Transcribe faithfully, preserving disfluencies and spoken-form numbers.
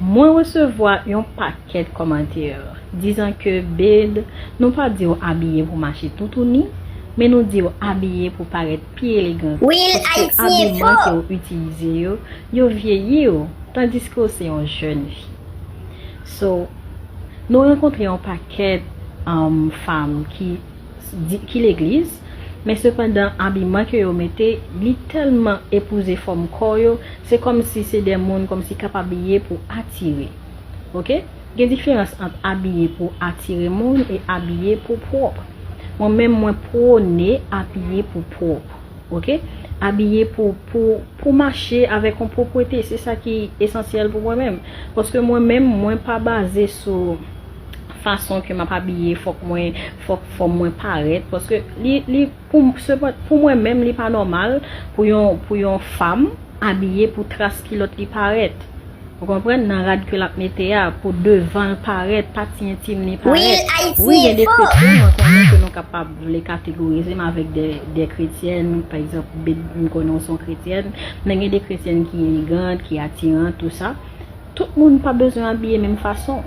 Mwen resevwa yon pakèt kòmantè dizan ke, Bed, nou pa di w abiye pou mache toutouni, men nou di w abiye pou parèt pi elegan. Paske abiman ke w itilize yo, yo vyeyi w, tandiske w se yon jèn fi. So, nou rankontre yon pakèt um, fanm ki di- ki legliz, men sepandan abiman ke yo mete, li tèlman epouze fòm kò yo, se kòmsi se de moun kòmsi k ap abiye pou atire. Oke? Gen diferans ant abiye pou atire moun e abiye pou pwòp. Mwen menm, mwen pwone abiye pou pwòp. Oke? Abiye pou, pou, pou mache avèk yon pwopwete, se sa ki esansyèl pou mwen menm. Paske mwen menm, mwen pa baze sou fason ke m ap abiye, fòk mwen, fòk fòm mwen parèt. Paske li, li pou, pou mwen menm, li pa nòmal pou yon, pou yon fanm abiye pou tras kilòt li parèt. Ou konprann? Nan rad ke l ap mete a, pou devan l parèt, pati entim li parèt. Wi, gen de kretyen, mwen konnen ke nou kapab vle kategorize m avèk de, de kretyèn, pa egzanp, m konnen w se yon kretyèn, men gen de kretyèn ki elegant, ki atiran, tou sa. Tout moun pa bezwen abiye menm fason.